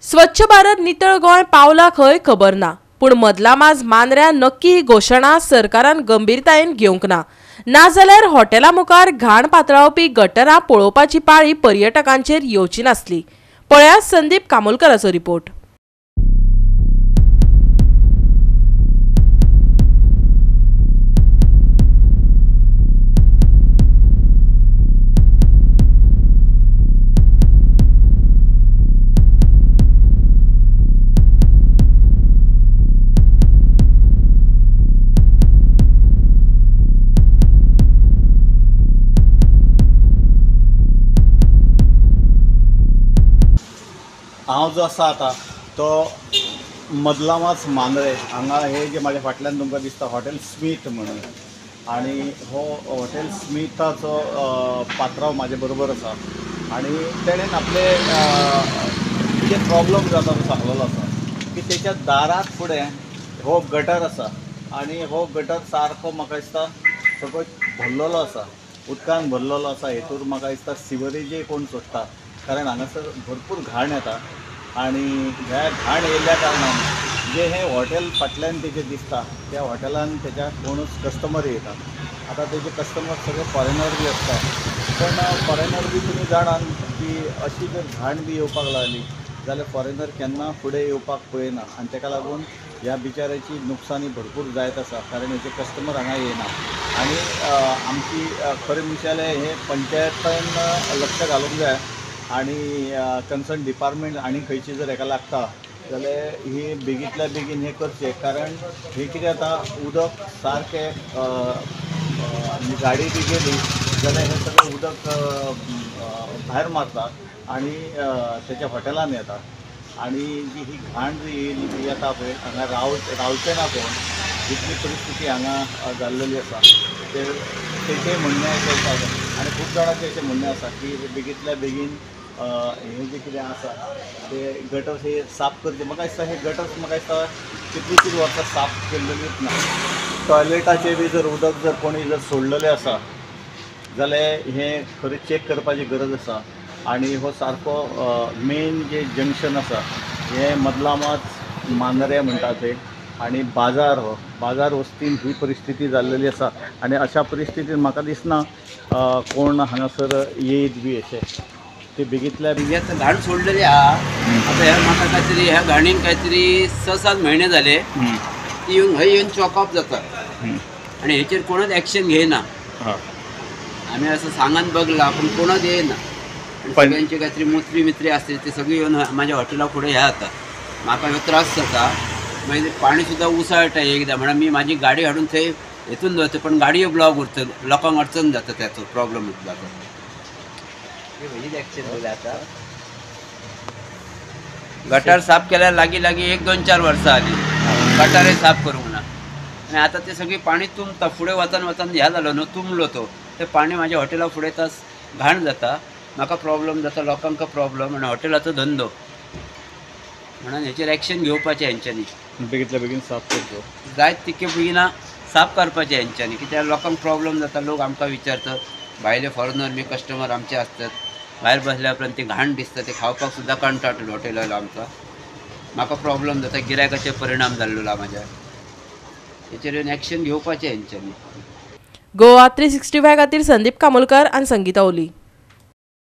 स्वच्छ भारत नितळ गोंय पावला खंय खबर ना, पूण मदलामाज मांद्र्या नक्की ही घोशणा सरकारान गंभीरतायेन घेवंक ना. नाजाल्यार हॉटेला मुखार घाण पातळावपी गटरां पळोवपाची पाळी पर्यटकांचेर येवची नासली. पळयात संदीप कामोलकराचो रिपोर्ट. हांव जो आसा आतां तो मदलामाज मांद्रे हांगा हे जे म्हाज्या फाटल्यान तुमकां दिसता हॉटेल स्मीथ म्हणून, आनी हो हॉटेल स्मिथाचो पात्रांव म्हाजे बरोबर आसा आनी तेणेन आपले कितें प्रॉब्लम जाता तो सांगलेलो आसा की तेच्या दारात फुडें हो गटर आसा आनी हो गटर सारको म्हाका दिसता सगळो भरलेलो आसा, उदकान भरलेलो आसा. हेतूर म्हाका दिसता सिवरेजय कोण सोडटा, कारण हांगासर भरपूर घाण येता आनी ह्या घाण येयल्ल्या कारणान जे हे हॉटेल फाटल्यान तेजें दिसता त्या हॉटेलान तेज्या कोणूच कस्टमर येता. आतां तेजे कस्टमर सगळे फॉरेनर बी आसता, पण फॉरेनर बी तुमी जाणान की अशी जर घाण बी येवपाक लागली जाल्यार फॉरेनर केन्ना फुडें येवपाक पळयना आनी तेका लागून ह्या बिचाऱ्याची नुकसानी भरपूर जायत आसा, कारण हेचे कस्टमर हांगा येयना. आनी आमची खरें म्हणचे जाल्यार हे पंचायतान लक्ष घालूंक जाय आनी कन्सर्न डिपार्टमेंट आनी खंयची जर हेका लागता जाल्यार ही बेगींतल्या बेगीन हें करचें, कारण हें कितें जाता उदक सारकें गाडी बी गेली जाल्यार हें सगळें उदक भायर मारता आनी तेच्या हॉटेलान येता आनी जी ही घाण जी येयली ती येता पळय हांगा रावचें ना कोण, इतली परिस्थिती हांगा जाल्लेली आसा. ते तेचें म्हणणें अशें आसा आनी खूब जाणांचें अशें म्हणणें आसा की बेगींतल्या बेगीन हें जें कितें आसा ते गटर्स हे साफ करचे. म्हाका दिसता हे गटर्स म्हाका दिसता कितलींशींच वर्सां साफ केल्लेलीच ना. टॉयलेटाचें बी जर उदक जर कोणी जर सोडलेलें आसा जाल्यार हें खरें चॅक करपाची गरज आसा. आनी हो सारको मेन जे जंक्शन आसा हें मदलामाज मांद्रे म्हणटा ते आनी बाजार, हो बाजार वस्तीन ही परिस्थिती जाल्लेली आसा आनी अशा परिस्थितीन म्हाका दिसना कोण हांगासर येयत बी अशें ते बेगींतल्या बेगीन घाण सोडलेली आहा. आतां ह्या म्हाका कांयतरी ह्या घाणीन कांयतरी 6-7 म्हयने जाले ती येवन हय येवन चॉकअप जाता आनी हेचेर कोणूच एक्शन घेयना. आमी असं सांगान बघला पूण कोणूच येयना. सगळ्यांचे कांयतरी मुत्री मित्री आसते ते सगळी येवन म्हाज्या हॉटेला फुडें ह्या जाता, म्हाका ह्यो त्रास जाता. मागीर पाणी सुद्दां उसळटा एकदां, म्हणून मी म्हाजी गाडी हाडून थंय हेतून दवरता, पण गाडयो ब्लॉक उरता, लोकांक अडचण जाता, त्याचो प्रॉब्लम जाता. आता गटर साफ केल्यार लागीं लागीं 1-2-4 वर्सां आली गटारय साफ करूंक ना आनी आतां ते सगळें पाणी तुंबता, फुडें वचन वचन ह्या जालो न्हू तुंबलो तो, तें पाणी म्हाज्या हॉटेला फुडें तास घाण जाता, म्हाका प्रॉब्लम जाता, लोकांक प्रॉब्लम आनी हॉटेलाचो धंदो. म्हणून हेचेर एक्शन घेवपाचें हेंच्यांनी, बेगींतल्या बेगीन साफ करचो, जायत तितके बेगिना साफ करपाचें हेंच्यांनी, कित्याक लोकांक प्रॉब्लम जाता. लोक आमकां विचारतात, भायले फॉरेनर बी कस्टमर आमचे आसतात, भायर बसल्या उपरांत ती घाण दिसता, ते खावपाक सुद्दां कंटाळटा हॉटेलार आमकां. म्हाका प्रॉब्लम जाता, गिरायकाचेर परिणाम जाल्लो म्हाज्या. हेचेर येवन एक्शन घेवपाचें हेंच्यांनी. गोवा 365 खातीर संदीप कामोलकर आनी संगीता ओली.